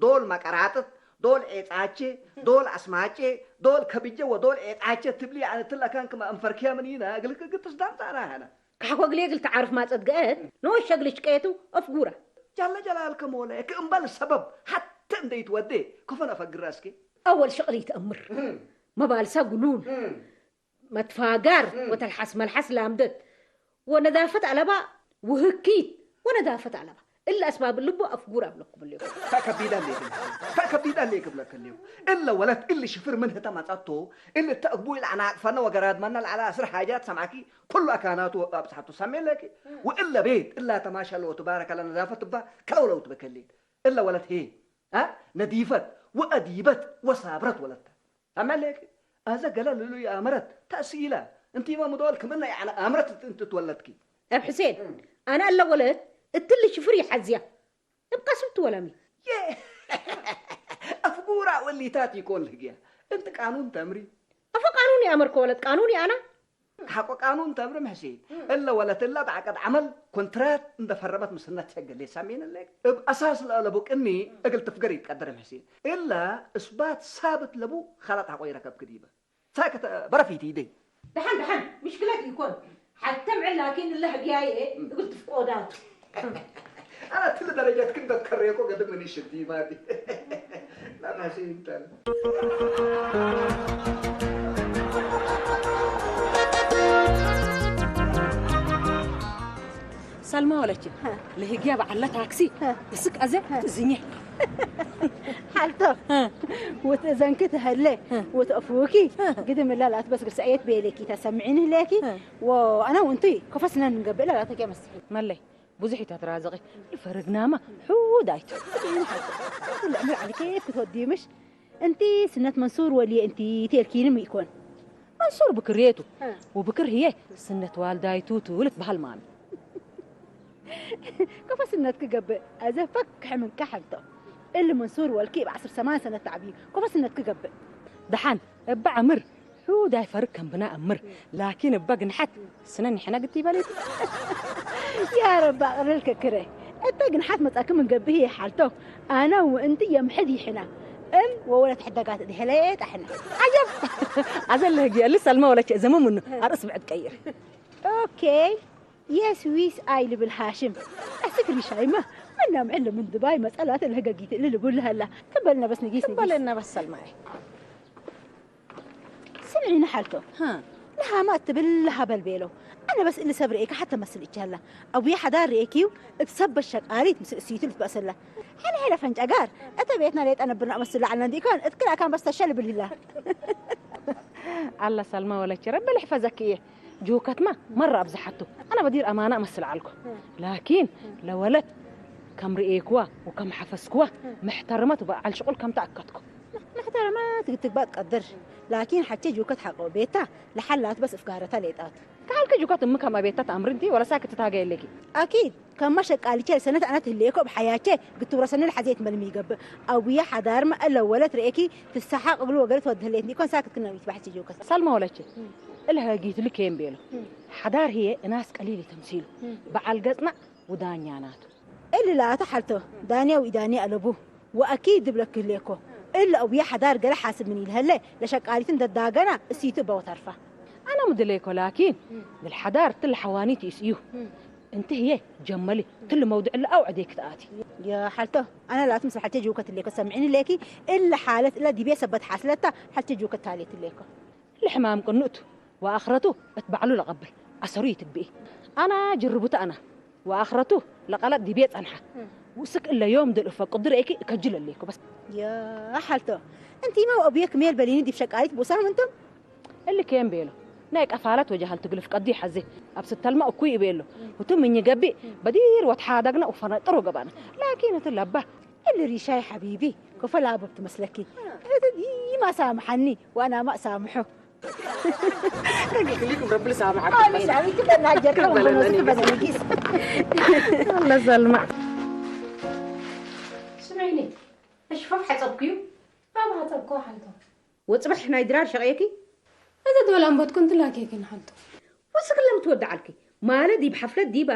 ዶል መቀራጥት ዶል ዔፃቼ ዶል ኣስማጬ ዶል ከብጀ ወዶል ዔፃቼ ትብሊ ያዕኒ ትለካን ክማ እንፈርክያ ምን ኢና እግልክ ግጥስ ዳምፃና ሕና ካሕኮ እግልየ እግል ተዓርፍ ማፀት ገአት ንወሸግልች ቀየቱ ኣፍጉራ ጃለ ጀላል ከሞለ ክእምበል ሰበብ ሓተ እንደይትወደ ኮፈን ኣፈግራ እስኪ ኣወል ሸቕል ይትእምር መባልሳ ጉሉል መትፋጋር ወተልሓስ መልሓስ ላምደት ወነዳፈት ኣለባ ውህኪት ወነዳፈት ኣለባ እለ ኣስባብ ልቡ ኣፍጉር ኣብለኩም ኣለኩም ፈከቢዳ ሌክ ፈከቢዳ ሌክ ብለከ ሌው እለ ወለት እሊ ሽፍር ምን ህተ መጻቶ እሊ ተእግቡ ኢል ኣናቅፈነ ወገራድመነ ለዓላ ኣስር ሓጃት ሰማዕኪ ኩሉ ኣካናቱ ኣብጽሓቱ ሰሜለኪ ወእለ ቤት እላ ተማሻለ ወትባረከለ ነዛፈት እባ ከውለው ትበከሌት እለ ወለት ሄ ነዲፈት ወአዲበት ወሳብረት ወለተ ሰመለኪ ኣዘ ገለ ልሉ የኣመረት ተእስኢላ እንቲማ ምድዋል ክምና የዓነ ኣምረት እንትትወለድኪ ኣብ ሕሴን ኣነ ኣለ ወለት እትል ሽፍር ይሓዝያ እብቃ ስብቲ ወለሚ ኣፍጉራ ወሊታት ይኮን ልህግያ እንቲ ቃኑን ተምሪ ኣፈ ቃኑን ይኣመርኮ ወለት ቃኑን ይኣና ሓቆ ቃኑን ተምሪ ምሕሴን እለ ወለት እላ ብዓቀድ ዓመል ኮንትራት እንደፈረመት ምስነት ሸገሌ ሳሜን እለ እብ ኣሳስ ለለቡ ቅኒ እግል ትፍገር ይትቀደር ምሕሴን እላ እስባት ሳብት ለቡ ኻላት ሓቆ ይረከብ ክዲበ ሳከተ በረፊት ይደይ ደሓን ደሓን ምሽክለት ይኮን ሓተም ዕላኪን እለ ህግያየ እግል ትፍቆዳት ኣነ ትል ደረጃት ክንደት ከሬኮ ገድም ምን ሽዲ ማዲ ናናሲ ይንተል ሰልማ ወለች ለህጊያ በዓለ ታክሲ እስክ ኣዘ ትዝኘ ሓልቶ ወትእዘንኪ ትሀለ ወትአፍውኪ ግድም እላ ላትበስ ግርሰዕየት ቤለኪ ተሰምዒኒ ህለኪ ወአና ውንቱይ ከፈስነን ንገብእ ለላተኪ መስሒ መለይ ብዙሕ እዩ ተትራዘቂ ፈረግናማ ሕውድ ኣይቱ ልዕምር ዓሊ ኬፍ ክትወድዩ ምሽ እንቲ ስነት መንሱር ወልየ እንቲ ቴልኪንም ይኮን መንሱር ብክርየቱ ወብክር ህየ ስነት ዋልዳይቱ ትውልት ባህል ማሚ ከፈ ስነት ክገብእ ኣዘ ፈክሕ ምን ካሕልቶ እል መንሱር ወልኪ ብ ዓስር ሰማን ሰነት ተዓብዩ ከፈ ስነት ክገብእ ደሓን እባ ዕምር ሑዳይ ፈርግ ከም ብና እምር ላኪን እባ ግንሓት ስነ ንሕና ግቲ ይበለቲ ያ ረባ ቅርል ክክረ እታ ግንሓት መጻክም እንገብህ ይሓልቶ ኣና ወእንቲ የምሕድ ይሕና እም ወወለት ሕደጋት ድሕለ ጣሕና ዓጀብ ኣዘለ ህጊ እሊ ሰልማ ወለች እዘመ ምኑ ኣርእስ ብዕድ ቀይር ኦኬ የስ ዊስ ኣይ ልብል ሃሽም ኣስክ ሪሻይማ መናምዕል ምን ድባይ መጸላት ለህገጊት እሊ ልቡል ሃላ ትበልና በስ ንጊስ ንጊስ ትበልና በስ ሰልማይ ስምዒ ንሓልቶ ንሃማ እትብል ሃበል ቤሎ ኣነ በስ እሊ ሰብ ርእየካ ሓተ መስል እቻላ ኣቡየ ሓዳር ርእየኪዩ እቲ ሰብ በሸቃሪት ምስ እሱይቱ ልትበእሰላ ሕነ ሕለ ፈንጨጋር እተ ቤትና ሌጣ ነብርና መስል ዓልና እንዲኮን እትክል ኣካን በስ ተሸል ብልላ ኣላ ሰልማ ወለች ረቢ ልሕፈዘኪ እየ ጆከትማ መራ ኣብዝሓቱ ኣነ በዲር ኣማና እመስል ዓልኩ ላኪን ለወለት ከም ርእየክዋ ወከም ሓፈስክዋ መሕተርመት በዓል ሽቁል ከም ተኣከትኩ መሕተርመት ግትግባእ ትቀድር ላኪን ሓቼ ጆከት ሓቆ ቤታ ለሓላት በስ እፍጋረታ ሌጣት ከሓልከ ጁካት እምከ መቤታት ኣምርንቲ ወለሳክ ትታገየለኪ ኣኪድ ከማ ሸቃሊቼ ሰነት ኣነት ህሌኮ ብሓያቼ ግትብረሰኒ ለሓዜት መልሚ ይገብእ ኣውየ ሓዳርመ እለ ወለት ርኤኪ ትሰሓቅ እግሉ ወገለት ወድህሌት ኒኮን ሳክት ክነዊት ባሕቺ ጁከት ሳልማ ወለቼ እለ ሀጊትሉ ኬም ቤሎ ሓዳር ህየ እናስ ቀሊል ተምሲሉ በዓል ገጽና ውዳኛ ናቱ እሊ ላተ ሓልቶ ዳንያ ውኢዳንያ ኣለቡ ወኣኪድ ድብለክ ህሌኮ እለ ኣውየ ሓዳር ገለ ሓስብ ምን ኢልሀለ ለሸቃሊትን ደዳገና እሲቱ እበ ወተርፋ ኣነ ምድለይኮ ላኪን ግል ሓዳር ትል ሓዋኒት ይስእዩ እንቲ ህየ ጀመሊ ትል መውድዕ ለኣው ዕዴ ክትኣቲ ያ ሓልቶ ኣነ ላት ምስ ሓልቼ ጅውከት ህሌኮ ሰምዒኒ ሌኪ እለ ሓለት እለ ዲቤ ሰበት ሓስለታ ሓልቼ ጅውከት ታሌት ህሌኮ ለሕማም ቅኑእቱ ወኣኽረቱ እት ባዕሉ ለቐብል ኣሰሩ ይትብኢ ኣና ጅርቡተ ኣና ወኣኽረቱ ለቐለጥ ዲቤ ጸንሓ ውስክ እለ ዮም ድልእፈ ቅዱ ርእኪ እከጅል እሌኩ በስ ያ ሓልቶ እንቲማ ወአቡየ ክሜል በሊኒ ዲብ ሸቃሊት ቡሳም እንቱም اللي كان بيلو نايك أفعالات وجه التقلف قدي حزي. أبسط تلمة أكوي بيلو. وتم من يقبي بدير وتحادقنا وفرنا طرق بنا. لكن تلبى اللي ريشاي حبيبي كفل أبو تمسلكي. ما سامحني وأنا ما سامحه. خليكم ربنا سامحكم. أنا سامي تبنى جركم بلا ونوزي ناني. تبنى نجيس. الله سلمى. ስምዒኒ፣ እሽፋፍ ሓጸብክዩ? ኣብ ሓጸብኩ ሓልቶ። ወጽባሕ ናይ ድራር ሸቕየኪ? እዛ ድበል ኣንበትኩ እንትላኬኪ ንሓልቶ። ወስክ ለም ትወድዓልኪ? ማለት ዲብ ሓፍለት ዲባ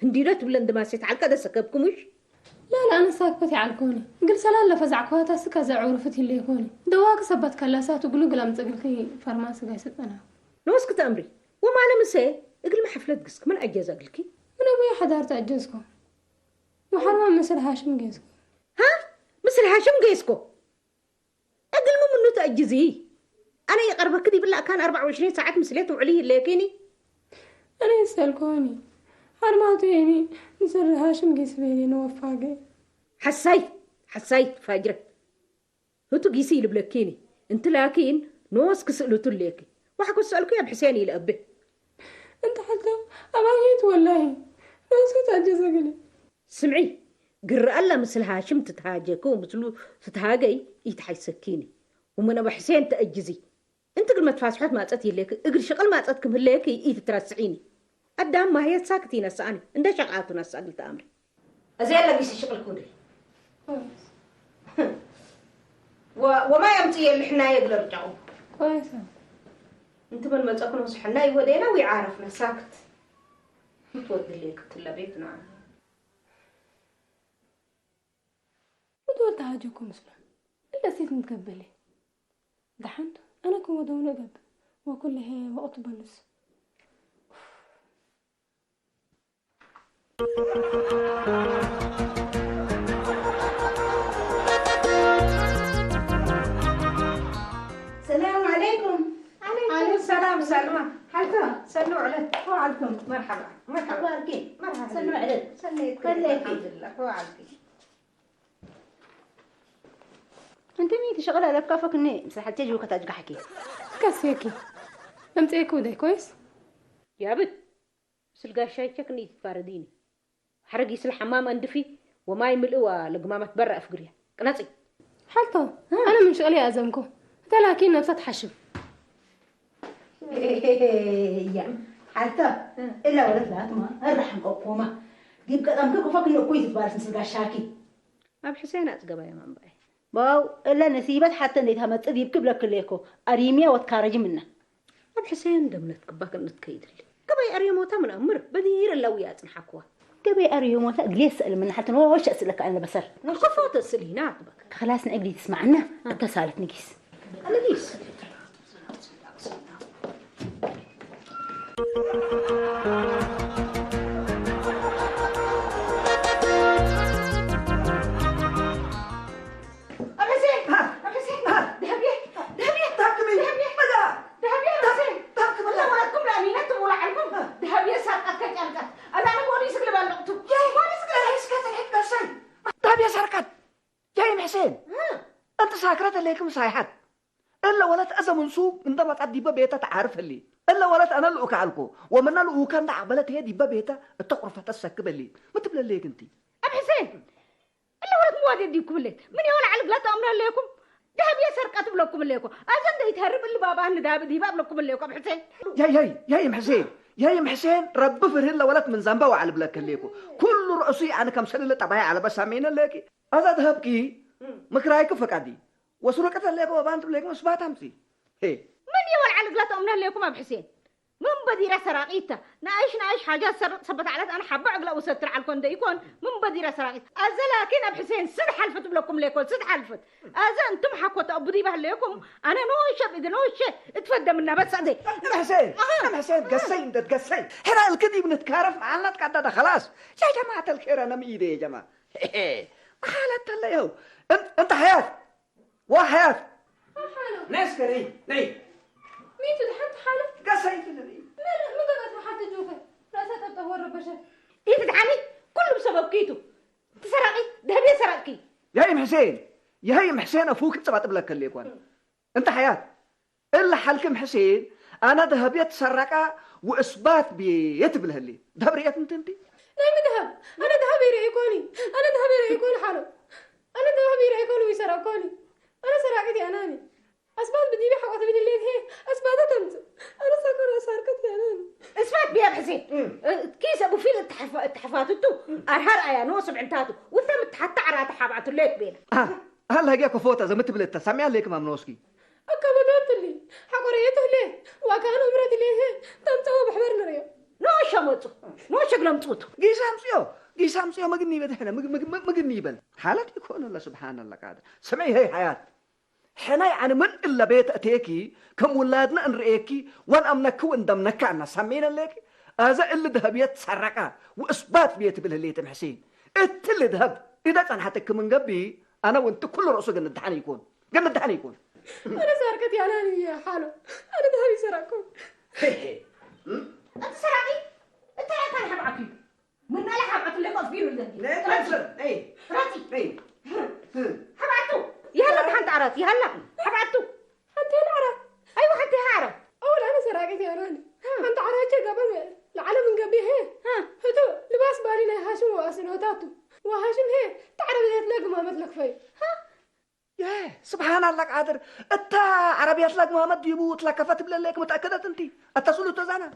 ህንዲዶ ትብለን ድማሴት ዓልካ ደሰከብኩ ሙሽ? لا لا أنا ساكت يعلكوني. قل سلال لفزع كواتا سكا زعور فتي اللي يكوني. دواك سبت كلاسات وقلو قلم تقلكي فرماسي قاي ستنا. ንወስክ ተእምሪ? ወማለ ምሰ እግልሚ ሓፍለት ግስክ ምን ኣጀዛ እግልኪ? من أبوي حضار تعجزكو. وحرمان مثل هاشم قيسكو. ها؟ مثل هاشم قيسكو. እግልሚ ምኑ ተእጅዚ? ኣነ ይቐርበኪ ዲብላ ካን ኣርባዓ ወዕሽሪን ሰዓት ምስሌ ትውዕሊ ይለኪኒ? أنا يسألكوني. حرماتو يعني مثل هاشم قيس بيني نوفاقي. ሓሳይ ሓሳይ ፋጅረ። ህቱ ጊሲ ይልብለኪኒ። እንቲ ላኪን ኖስ ክስእልቱ ሌኪ። ዋሕኩ ሰልኩ ኣብ ሕሴን ይልአብ። أنت حتى أبايت والله. ناس كنت أجهز أقلي. ስምዒ፣ ግርኣላ ምስል ሃሽም ትትሃጀኪ ወምስሉ ትትሃገይ ኢትሓይሰኪኒ። ወመን ኣብ ሕሴን ተእጅዚ። እንቲ ግል መትፋስሖት ማጸት ይሌኪ፣ እግል ሽቕል ማጸት ክምህለየኪ ኢትትረስዒኒ። ኣዳም ማህየት ሳክት ይነስኣኒ፣ እንደ ሸቕኣቱ ነስኣ ግል ተኣምሪ። እዚ የለ ጊሲ ሽቕል ኩንሪ። ወ-፣ ወማይ ኣምጽእ የልሕና የግለ ርጫቑ። كويسة. እንቲ መን መጸኩ ነስሕና ይወደና ወይ ዓረፍና ሳክት። ምትወድልየ ክትለቤት ንዓና። وتولت هاجكم مسلم. إلا سيت متقبلي. دحنت أنا كم ودون أقب. وكل هي وقت بنس. السلام عليكم. عليكم السلام سلمى. حالكم؟ سلوا عليك. هو عليكم. مرحبا. مرحبا. أخبارك؟ مرحبا. سلوا عليك. سليت. خليكي. الحمد لله. هو عليك. أنت مين تشغل على كافك إني مسحت تجي وكتاج قحكي. كسيكي. أنت إيه كودي كويس؟ يا بت. ስልጋሻይቸ ክንዲ ትፋረዲኒ። ሓረጊ ስለ ሓማም ኣንድፊ ወማይ ምልእዋ ለግማማት በራ ኣፍግርያ። ቅነጺ። حالته. أنا من شغلي أزمكو. تلاكين نفسها تحشم. እያ ሓልታ እላ ወለት ላትማ እራሕም ቆቆማ ዲብ ቀጠምኪ ኮፈክኒ እኩይ ትትባልስ ምስል ጋሻኪ ኣብ ሕሴን ኣጽገባያ ማንባይ። ባው እለ ነሲበት ሓተ እንዴት ሃመጽእ ዲብኪ ብለክሌኮ ኣሪምያ ወትካረጂ ምና ኣብ ሕሴን ደምነት ክባክ እንትከይድሊ ገበይ ኣርየሞታ ምን ኣምር በዲር ኣላዊ ኣጽንሓክዋ። ገበይ ኣርየሞታ እግሌ ስእል ምና ሓልተ ነወሸ ስእለካ ኣነ በሰር ንክፎ ተስሊና ትበክ ከኽላስ ንእግሊ ትስማዕና እተሳለት ንጊስ ንጊስ ዳብያ ሰርቀት ጀይ ምሕሴን። እንቲ ሳክረት እሌክም ሳይሓት እለ ወለት እዘ ምንሱ እንደ መጣት ዲበ ቤተ ተዓርፍ እሊ እለ ወለት ኣነ ልኡከ ኣልኮ ወመና ልኡከ እንደ ዓበለት ሄ ዲበ ቤተ እተ ቁርፈተ ሰክብ እሊ ምትብለ ሌክ እንቲ ኣብ ሕሴን እለ ወለት ምዋድ የዲብኩም እሌት ምን የወል ዓልግላት ኣምረ እሌኩም ደህብ የሰርቀት ብለኩም እሌኮ ኣዘ እንደ ይትሀርብ እሊ ባባህን ዳብድ ሂባ ብለኩም እሌኮ ኣብ ሕሴን የይ የይ የይ ምሕሴን የይ ምሕሴን ረቢ ፍርህን ለወለት ምን ዘንበ ወዓል ብለክ እሌኮ ኩሉ ርእሱ ኣነ ከም ሰልለ ጠባይ ዓለበ ሳሜነ እሌኪ ኣዛ ደሀብኪ ምክራይኪ ፈቃዲ ወስሩቀት እሌኮ ወባንቱ እሌኮ ስባት ኣምጺ ሄ من يا ولع القلات أمنا ليكم أبو حسين من بديرة سراقيتا نعيش نعيش حاجات سر سبت على أنا حابة عقلة وستر على الكون ده يكون من بديرة سراقيتا أزا لكن أبو حسين سد حلفت بلكم ليكون سد حلفت أزا أنتم حكوت أبو ديبه ليكم أنا نوشة بدي نوشة اتفدى منا بس أدي أنا حسين أنا حسين قصي أنت تقصي هنا الكذب نتكارف معنا تقعد خلاص يا جماعة الخير أنا ميدي يا جماعة حالة الله يو أنت أنت حياة وحياة حالو ناس كري ني ميتو دحنت حالو قصي كذا مر مقرت وحد جوفه رأسها تبطه ورا بشر إيه تدعمي كله بسبب كيتو تسرقي دهبي سرقكي يا هيم حسين يا هيم حسين أفوك تبعت بلك اللي يكون أنت حياة إلا حالكم حسين أنا ذهبية سرقة وإثبات بيت بالهلي. ذهب ريت أنت أنت؟ ናይ ምድሃብ ኣነ ድሃብ ይርኢ ይኮኒ ኣነ ድሃብ ይርኢ ይኮኒ ሓሎ ኣነ ድሃብ ይርኢ ይኮኒ ይሰራ ኮኒ ኣነ ሰራቂት ያናኒ ኣስባት ብዲቢ ሓቆት ብድሌት ሄ ኣስባታ ተምጽእ ኣነ ሳኮር ኣሳርቀት ያናኒ እስፋት ብያ ብሕሴ ኪስ ابو فيل التحفاتتو ارهر ايا نو سبعنتاتو وتم تحت عرات حابعتو ليت بينا. هل هجا كفوتا زمت بلتا سامي عليك مامنوسكي. ኣካበዶትሊ ሓቆረየትህሌ ዋካን እምረትሌ ተምፀወ ብሕበር ንርዮ። ንእሾ መፁ ንእሾ ግለምፁቱ። ጊሳ ኣምፅዮ ጊሳ ኣምፅዮ ምግኒ ይበል ሕነ ምግኒ ይበል ሓለት ይኮነ ለ ስብሓን ላ ቃድር ስምዒ ሀይ ሓያት ሕናይ ኣነ ምን እለ ቤት እቴኪ ከም ውላድና እንርእየኪ ወን ኣምነኪ ወእንደምነካ እና ሰሜን ኣለኪ ኣዘ እሊ ደህብየት ሰረቃ ወእስባት ቤት ብልህሌት ምሕሴን እትሊ ደህብ እደ ጸንሓተኪ ምን ገቢ ኣነ ወንቲ ኩሉ ርእሱ ግን ድሓን ይኮን ግን ድሓን ይኮን ኣነ ሳርከት ያናን እየ ሓሎ ኣነ ደህብ ይሰራኩም እቲ ሰራቂ እንታይ ኣካል ሓብዓኪ ምናለ ሓብዓቱ ለቆፍ ቢሩ ለኪ ነይ ነይ ረፂ ነይ ሓብዓቱ ይሃላ ሓንቲ ዓራት ይሃላ ሓብዓቱ ሓንቲ ይሃላ ዓራት ኣይዋ ሓንቲ ይሃ ዓራት ኣወል ኣነ ሰራቂት ያናን ሓንቲ ዓራቸ ገበመ ለዓለ ምን ገቢ ሄ ህቱ ልባስ ባሪ ናይ ሃሽም ወኣስኖታቱ ወሃሽም ሄ ተዓረብየት ለግማመት ለክፈይ ياه سبحان الله قادر انت عربيات لك محمد ديبو تلكفت بلا لك متاكده انت اتصلوا تزانا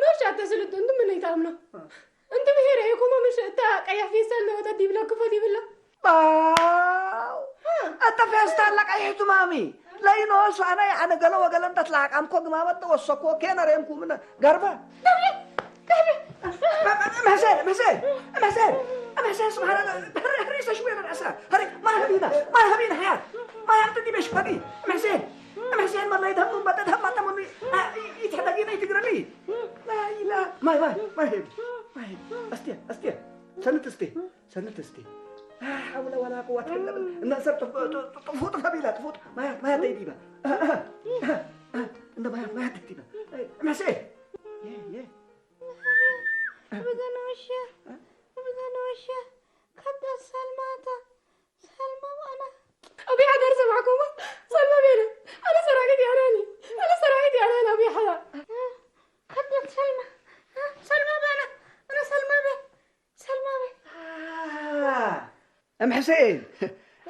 نوش اتصلت انت من يتامنا انت بهير هيكم مش انت قيح في سنه وتدي بلا كفو دي بلا باو انت في استار لك اي اهتمامي لا ينوش انا انا قالوا وقال انت تلاقى امكو قمامه توسكو كان ريمكم من قربه እምሕሴን እምሕሴን እምሕሴን እምሕሴን ስብሓን ህሪ ሰሽዌ ንርዕሳ ህሪ ማይ ሃቢና ማይ ሃቢና ሓያት ማይ ሃብቲ ዲበሽ ፈዲ እምሕሴን እምሕሴን መላይ ደህሙ መጠ ደህማ ጠሙኒ ይትሕደጊ ናይ ትግረኒ ላይላ ማይ ማይ ማይ ሄብ ማይ ሄብ እስቴ እስቴ ሰንት እስቴ ሰንት እስቴ ሓውለ ወላ ቅዋት የለብን እነሰር ጥፉጥ ፈቢላ ጥፉጥ ማያት ማያት ደይዲባ እንደ ማያት ማያት ደይዲባ እምሕሴን ብገኖሸ ብገኖሸ ከብዳ ሰልማታ ሰልማ ዋና أبي حدا سمعكم سلمى بينا أنا سرقت يا ناني أنا سرقت يا ناني أبي حدا خدت سلمى سلمى بينا أنا سلمى بي سلمى بي أم حسين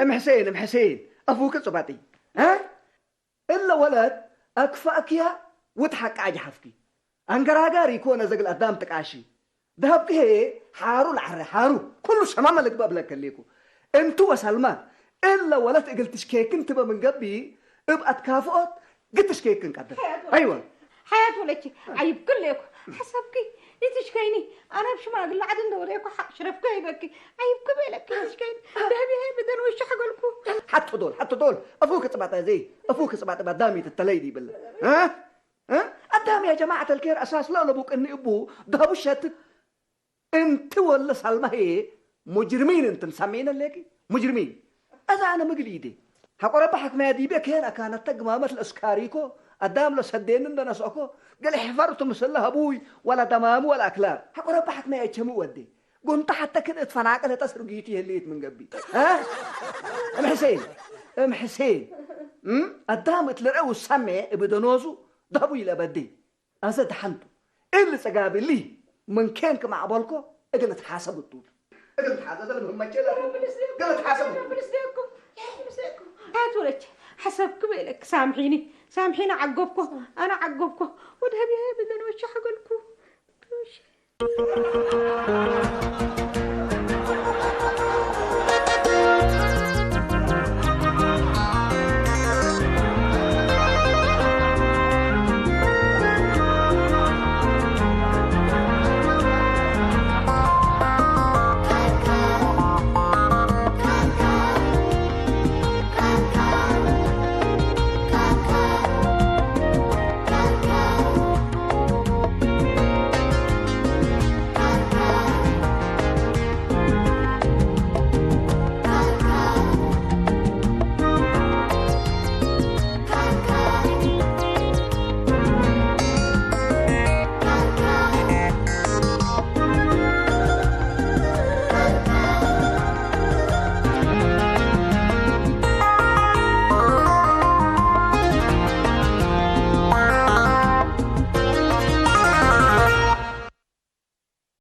أم حسين أم حسين أفوك صباتي ها እለ ወለት ኣክፋእክያ ውት ሓቂ ኣጅሓፍኪ። ኣንገራጋሪ ይኮነ ዘግል ኣዳም ጥቃሺ። ደሀብኪ ሄ ሓሩ ለዓረ ሓሩ ኩሉ ሸማመ ልግበእ ብለከ ሌኩ። እንቲ ወሰልማ እለ ወለት እግል ትሽኬክን ትበ ምን ገቢ እብ ኣትካፍኦት ግትሽኬክን ቀድር። ኣይወ። ሓያት ወለኪ ዓይብኪ ሌኩ። ሓሳብኪ ይትሽከይኒ ኣነ ኣብ ሽማግለ ዓዲ እንደወረኩ ሓቅ ሽረፍኩ ይበኪ። ኣይብኩ በለክ ይሽከይን ደህቢ ብደን ወሽሕ ገልኩ ሓቶ ዶል ሓቶ ዶል እፉ ክጽባጠ ዘይ እፉ ክጽባጠ ባዳሚ ትተለይ ዲብል እ እ ኣዳም ያ ጀማዓት الكير أساس لا لبوك إني أبو دهبو شتت أنت ولا سلمى هي مجرمين أنت مسمين لك مجرمين أذا أنا مقليدي حقرب حكمة دي بك هنا كانت تقمامة الأسكاريكو أدام لو سدين عندنا سوكو قال حفرت مسلها أبوي ولا دمام ولا أكلاب حقرب حكمة يتشمو ودي قنت حتى كده اتفناك لتسرقيتي هليت من قبي ها أم حسين أم حسين أم أدام اتلرقوا السمع بدنوزو دهبو يلا بدي ኣዘ ደሓንቱ እሊ ጸጋብሊ ምን ኬንክ ማዕበልኮ እግል እትሓሰብ እቱ እግል እትሓሰብ እግል እትሓሰብ ኣትወለች ሓሰብክ በለክ ሳምሒኒ ሳምሒኒ ዓገብኮ ኣነ ዓገብኮ ወደ ህብየ ብገኖች ሓገልኩ